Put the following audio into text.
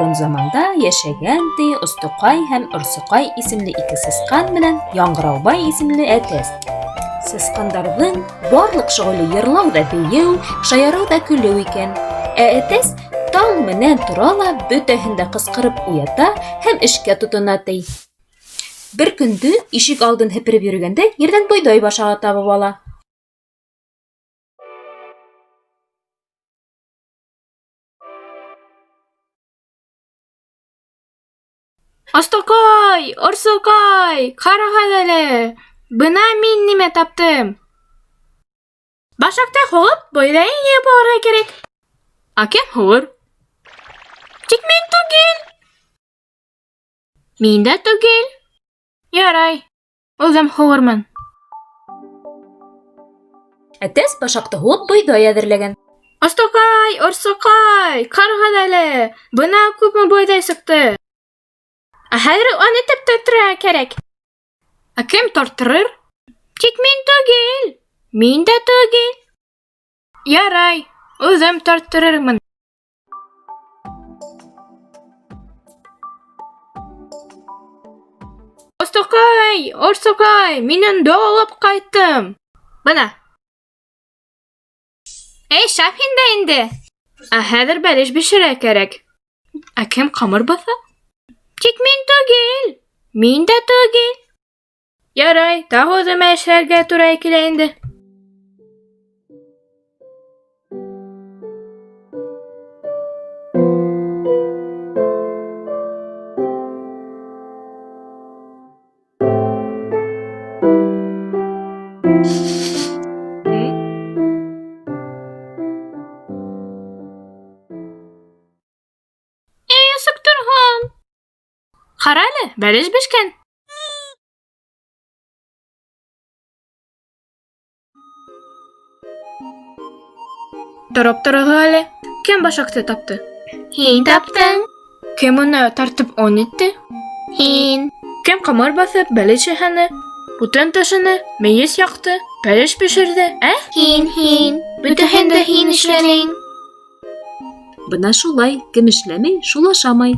Борон заманда йәшәгән ти Остокай һәм Орсоҡай исемле ике сысҡан менән Яңғыраубай исемле әтәс. Сысҡандарҙың барлыҡ шөғөлө йырлау ҙа бейеү, шаярыу ҙа көлөү икән. Ә әтәс таң менән тора ла бөтәһен дә ҡысҡырып уята һәм эшкә тотона ти. Бер көндө ишек алдын һепереп йөрөгәндә ерҙән бойҙай башағы табып ала. Остокай, Орсокай, ҡарағыҙ әле, бына мин нимә таптым. Башаҡты һуғып, бойҙайын йыйып алырға кәрәк. Ә кем һуғыр? Тик мин түгел. Мин дә түгел. Ярай, үҙем һуғырмын. Әтәс башаҡты һуғып бойҙай әҙерләгән. Остокай, Орсоҡай, ҡарағыҙ әле, бына күпме бойҙай сыҡты. Ә хәҙер уны итеп тарттырырға кәрәк. Ә кем тарттырыр? Тик мин түгел. Мин дә түгел. Ярай, үҙем тарттырырмын. Остокай, Орсокай, мин онды алып ҡайттым. Бына. Эй, шәп инде инде. Ә хәҙер бәлеш бешерә кәрәк. Ә кем ҡамыр баҫа? Тик мин түгел. Мин дә түгел. Ярай, тағы үҙемә эшләргә тура килә инде. Эй, асыҡтырған. Ҡара әле, бәлеш бешкән. Тороп тороғоҙ әле. Кем башаҡты тапты? Һин таптың. Кем уны тартып он итте? Һин. Кем ҡамыр баҫып, бәлеш яһаны, утын ташыны, мейес яҡты, бәлеш бешерҙе, ә? Һин, һин. Бөтәһен дә һин эшләнең. Бына шулай, кем эшләмәй, шул ашамай.